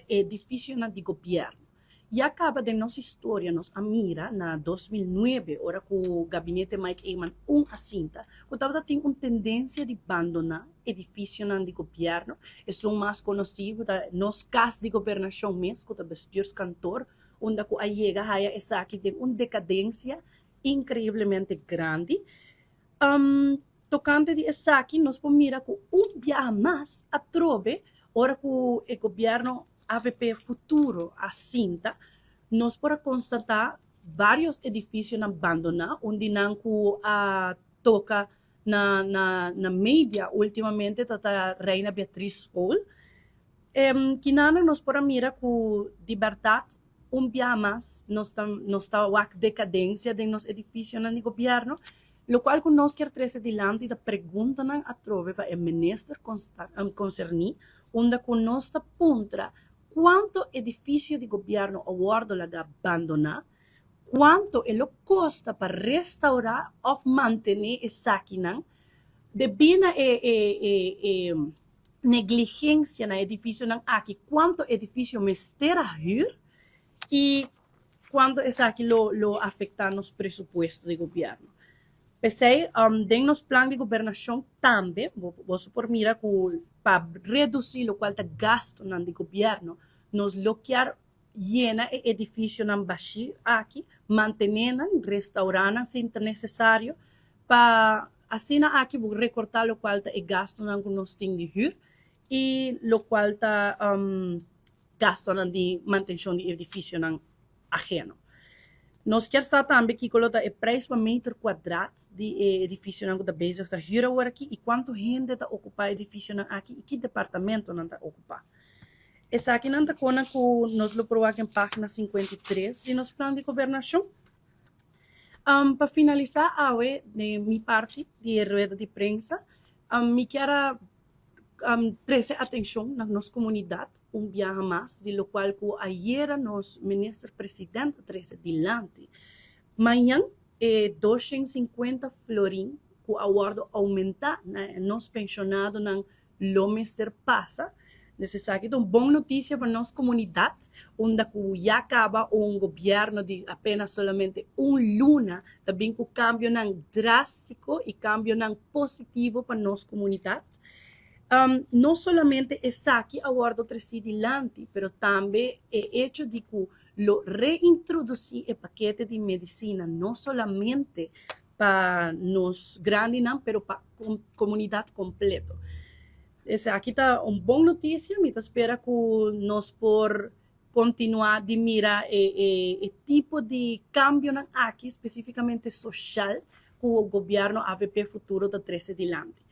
edificionan di gobierno. Ya caba den nos historia nos a mira na 2009, ora cu gabinete Mike Eman I a sinta, cu tabata tin un tendencia di bandona edificionan di gobierno. Esun mas conoci ta nos cas di gobernacion mes, cu ta bestuurskantoor, unda cu a yega haya esaki den un decadencia increiblemente grandi. Tocante di esaki, nos por mira cu un biaha mas atrobe, ora cu e gobierno AVP Futuro a sinta, nos por constata varios edificionan abandona, unda nan cu a toca na media ultimamente ta Reina Beatriz School. Kinan nos por mira cu di berdad un biaha mas nos ta wak decadencia den nos edificionan di gobierno, lo cual cu nos kier trece dilanti ta preguntanan atrobe pa e minister concerni, unda cu nos ta puntra cuanto edificio di gobierno a wordo laga abandona, cuanto e lo costa pa restaura of mantene esakinan, debi na e negligencia na edificionan aki, cuanto edificio mester a huur y cuanto esaki lo afecta nos presupuesto di gobierno. P'esey, den nos plan di gobernacion tambe, bo por mira cu pa reduci locual ta gastonan di gobierno, nos lo kier yena e edificionan bashi aki, mantene nan, restaura nan si ta necesario, pa asina aki recorta locual ta e gastonan cu nos tin di huur y locual ta gastonan di mantencion di edificionan aheno. Nos kier sa tambe kico ta e prijs pa meter cuadra di edificionan cu ta bezig ta huur awor aki y cuanto hende ta ocupa edificionan aki y ki departamentonan ta ocupa. Esakinan ta cosnan cu nos lo por wak den pagina 53 di nos plan di gobernacion. Pa finalisa awe, di mi parti di rueda di prensa, mi kier trece atencion na nos comunidad un biaha mas, di locual cu ayera nos minister presidente trece dilanti. Mañan e 250 florin cu a wordo aumenta na nos pensionadonan lo mester pasa. Esaki ta un bon noticia pa nos comunidad, unda cu ya caba un gobierno di apenas solamente un luna, ta bin cu cambionan drastico y cambionan positivo pa nos comunidad. No solamente esaki a wordo treci dilanti, pero tambe e hecho di cu lo reintroduci e pakete di medicina, no solamente pa nos grandinan, pero pa comunidad completo. Esaki ta un bon noticia, mi ta spera cu nos por continua di mira e tipo di cambionan aki, specificamente social, cu gobierno AVP Futuro ta trece dilanti.